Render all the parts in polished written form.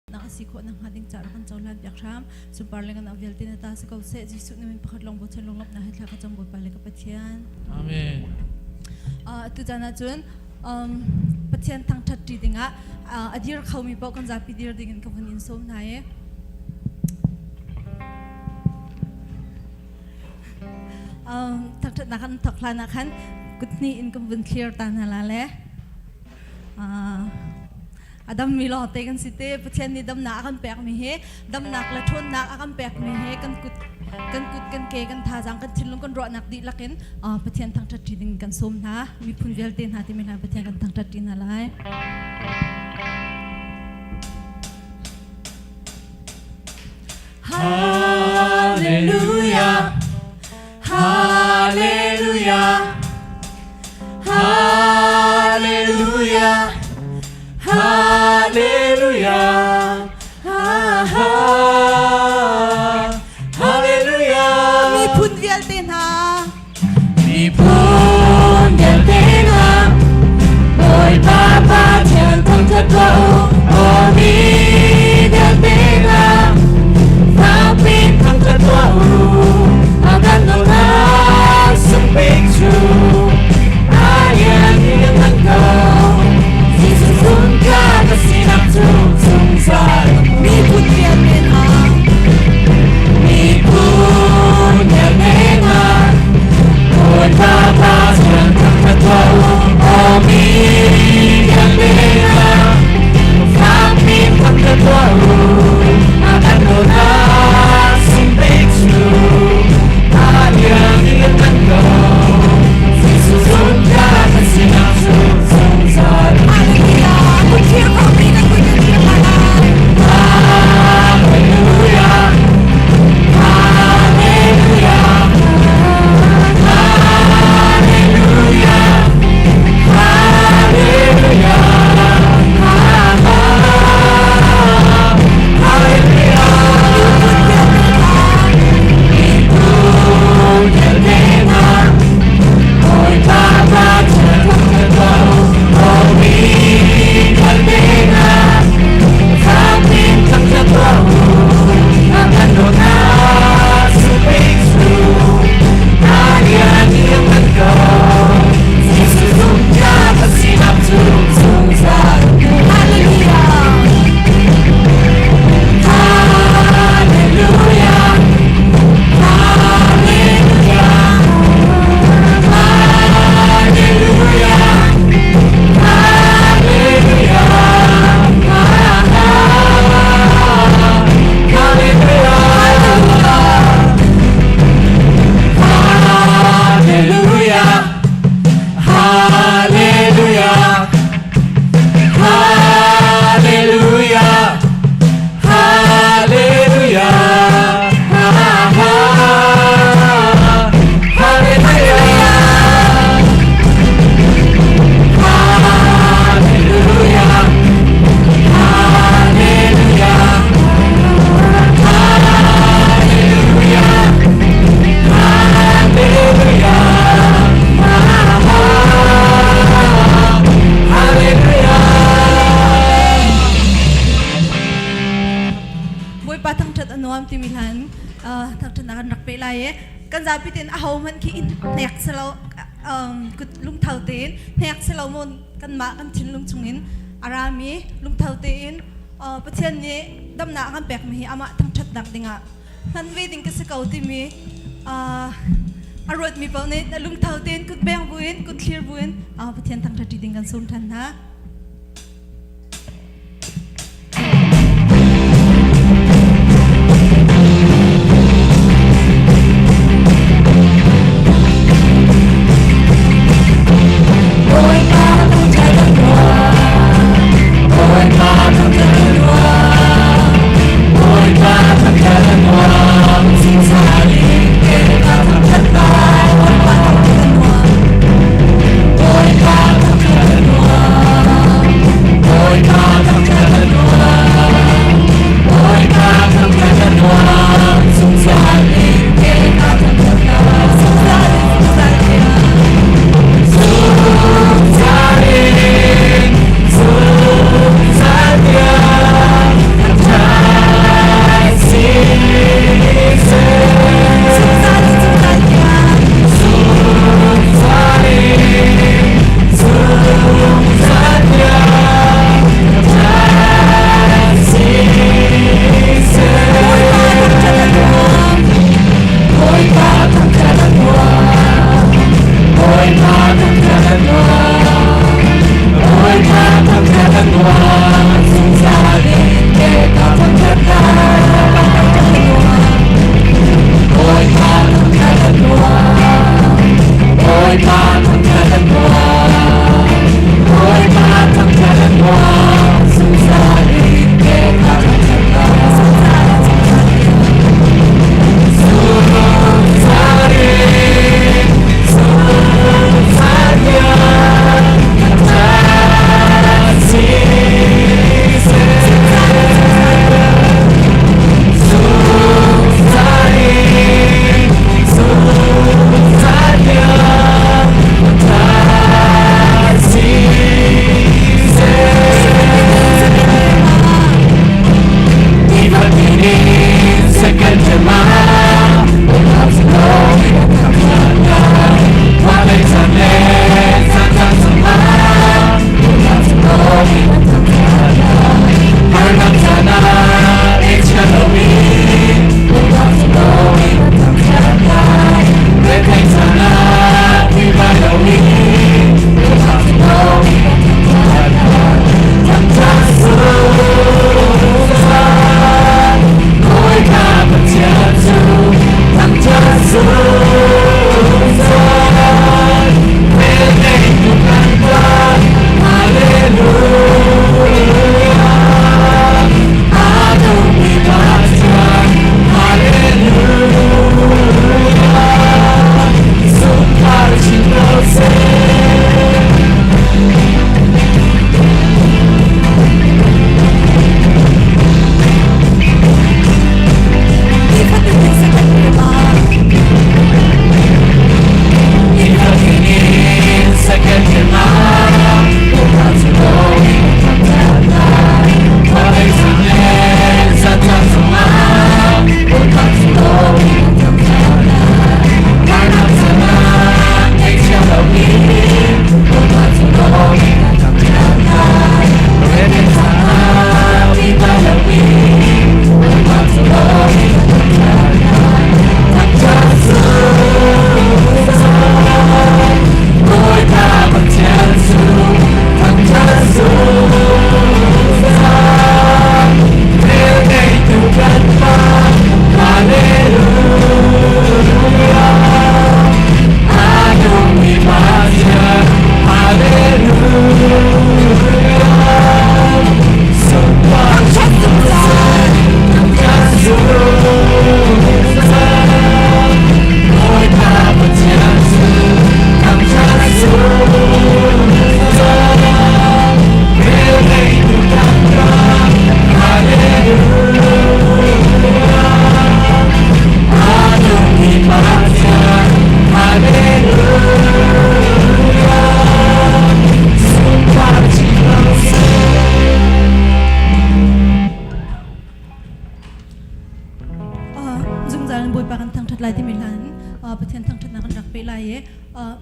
Na a si khawh nakhnga ding caah rak kan cohlan piak hram. Sunpar le ngan vialte na ta si ko seh. Jesuh na min pakhat lawng bochan lunglawmhnak he thla ka cam Bawipa le ka Pathian. Amen. Tutan ahcun Pathian thangṭhat ṭi dingah a dir khomi paoh kan zapi dir dingin ka vun in sawm hna i thangṭhatnak kan thawk hlan ah khan kut hnih in kan vun thlir ta hna la le a dammi lawngte kan si te. Pathian nih damnak a kan pekmi hi, damnak le ṭhawnnak a kan pekmi hi, kan kut kan kut kan ke, kan thazaang, kan thinlung, kan ruahnak dihlak in Pathian thangṭhat ṭi ding kan sawm hna. Miphun vialte hna timi hna Pathian kan thangṭhat ṭi hna lai. Hallelujah. Hallelujah. Hallelujah. Hallelujah. Ha, ha. Hallelujah. Miphun vialte hna. Miphun vialte hna, Bawipa Pathian thangṭhat tuah u, aw mi vialte hna, fakpi thangṭhat tuah u, a kan dawtnak sung bik cu, a lian in kan ko, Jesuh zungzal ka sinak cu. Kan zapi tein ahohmanh khi in hnek silo kut lungtho tein hnek silo maw kanmah kan thinlung chungin a rami lungtho tein Pathian nih damnak a kan pekmi hi amah thangṭhatnak dingah hman ve ding ka si ko timi a ruatmi paoh nih lungtho tein kut beng buin kut thlir buin Pathian thangṭhat ding kan sawm ṭhan hna. Bawipa thangṭhat a nuam, Bawipa thangṭhat a nuam, Bawipa thangṭhat a nuam, zingzal in ke ka thangṭhat lai. Bawipa thangṭhat a nuam. Bawipa thangṭhat a nuam, Bawipa thangṭhat a nuam, Bawipa thangṭhat a nuam, zungzal in ke ka thangṭhat lai. Zungzal in zungzal tiang. Zungzal in zungzal tiang thangṭhat siseh. Zungzal in zungzal tiang. Zungzal in zungzal tiang thangṭhat siseh. Bawipa thangṭhat a nuam. Bawipa thangṭhat a nuam. Bawipa thangṭhat a nuam. Bawipa thangṭhat a nuam. Zungzal in ke ka thangṭhat lai. Bawipa thangṭhat a nuam. Bawipa thangṭhat a nuam. Bawipa thangṭhat a nuam. Bawipa thangṭhat a nuam. Zungzal in ke ka thangṭhat lai. Zungzal in zungzal tiang. Zungzal in zungzal tiang thangṭhat siseh. Zungzal in zungzal tiang. Zungzal in zungzal tiang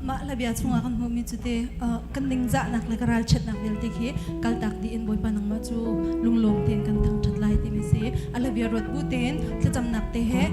Mah hlabia chungah kan hmuhmi cu te kan ningzahnak le ka ralchiatnak vialte khi kaltak dih in Bawipa nangmah cu lunglawm tein kan thangṭhat lai timi si. A hlabia ruat bu tein thlacamnak te he.